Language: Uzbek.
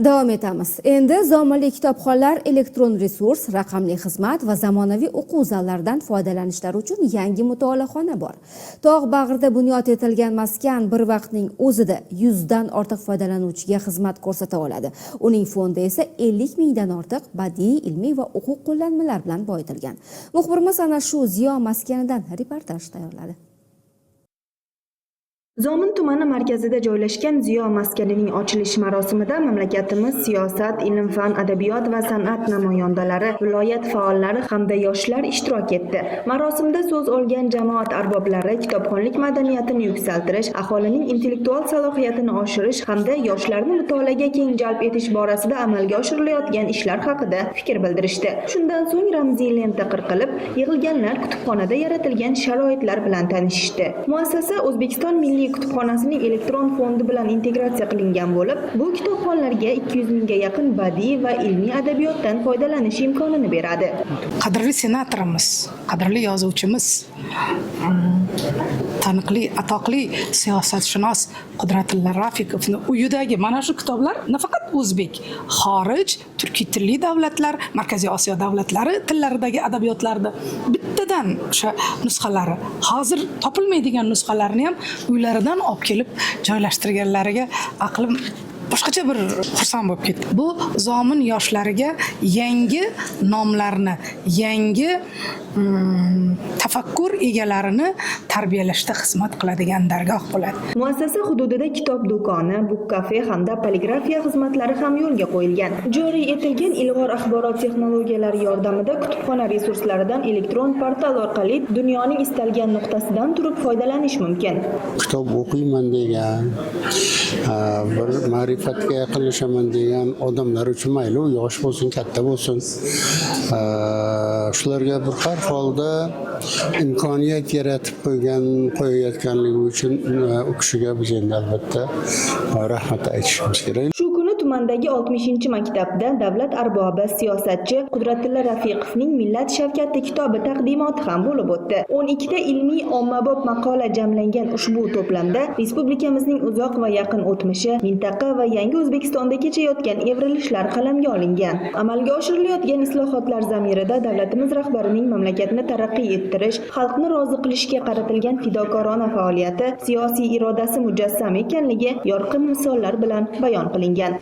Davom etamiz. Endi zominli kitobxonlar elektron resurs, raqamli xizmat va zamonaviy o'quv zallaridan foydalanishlari uchun yangi mutolaaxona bor. Tog' bag'rida bunyod etilgan maskan bir vaqtning o'zida 100 dan ortiq foydalanuvchiga xizmat ko'rsata oladi. Uning fondi esa 50 mingdan ortiq badiiy, ilmiy va o'quv qo'llanmalari bilan boyitilgan. Muxbirimiz ana shu Ziyo maskanidan reportaj tayyorladi. Zomin tumani markazida joylashgan Ziyo maskanining ochilish marosimida mamlakatimiz siyosat, ilm-fan, adabiyot va san'at namoyandalari, viloyat faollari hamda yoshlar ishtirok etdi. Marosimda so'z olgan jamoat arboblari kitobxonlik madaniyatini yuksaltirish, aholining intellektual salohiyatini oshirish hamda yoshlarni mutolaaga keng jalb etish borasida amalga oshirilayotgan ishlar haqida fikr bildirishdi. Shundan so'ng ramziy lenta qirqilib, yig'ilganlar kutubxonada yaratilgan sharoitlar bilan tanishishdi. Muassasa O'zbekiston Milliy kutubxonasining elektron fondi bilan integratsiya qilingan bo'lib, bu kitobxonlarga 200 mingga yaqin badiiy va ilmiy adabiyotdan foydalanish imkonini beradi. Qadrli senatorimiz, qadrli yozuvchimiz, taniqli, atoqli siyosatshunos Qudratilla Rafiqovni uyidagi mana shu kitoblar nafaqat o'zbek, xorij, turkiy tilli davlatlar, Markaziy Osiyo davlatlari tillaridagi adabiyotlarni bittadan o'sha nusxalari, hozir topilmaydigan nusxalarni ham uylaridan olib kelib joylashtirganlariga aqlim boshqacha bir xursand bo'lib ketdi. Bu zomin yoshlariga yangi nomlarni, yangi tafakkur egalarini tarbiyalashda xizmat qiladigan dargoh bo'ladi. Muassasa hududida kitob do'koni, book cafe hamda poligrafiya xizmatlari ham yo'lga qo'yilgan. Joriy etilgan ilg'or axborot texnologiyalari yordamida kutubxona resurslaridan elektron portal orqali dunyoning istalgan nuqtasidan turib foydalanish mumkin. Kitob o'qiyman degan, bir ma'rifatga yaqinlashaman degan odamlar uchun, mayli u yosh bo'lsin, katta bo'lsin, shularga bir har holda imkoniyat yaratib qo'yayotganligi uchun u kishiga biz endi albatta rahmat aytishimiz kerak. Shu kuni tumandagi 60-maktabda davlat arbobi, siyosatchi Qudratilla Rafiqovning "Millat shavkati" kitobi taqdimoti ham bo'lib o'tdi. 12 ta ilmiy ommabop maqola jamlangan ushbu to'plamda respublikamizning uzoq va yaqin o'tmishi, mintaqa va yangi O'zbekistonda kechayotgan evrilishlar qalamga olingan. Amalga oshirilayotgan islohotlar zamirida davlatimiz rahbarining mamlakatni taraqqiy ettirish, xalqni rozi qilishga qaratilgan fidokorona faoliyati, siyosiy irodasi mujassam ekanligi yorqin misollar bilan bayon qilingan.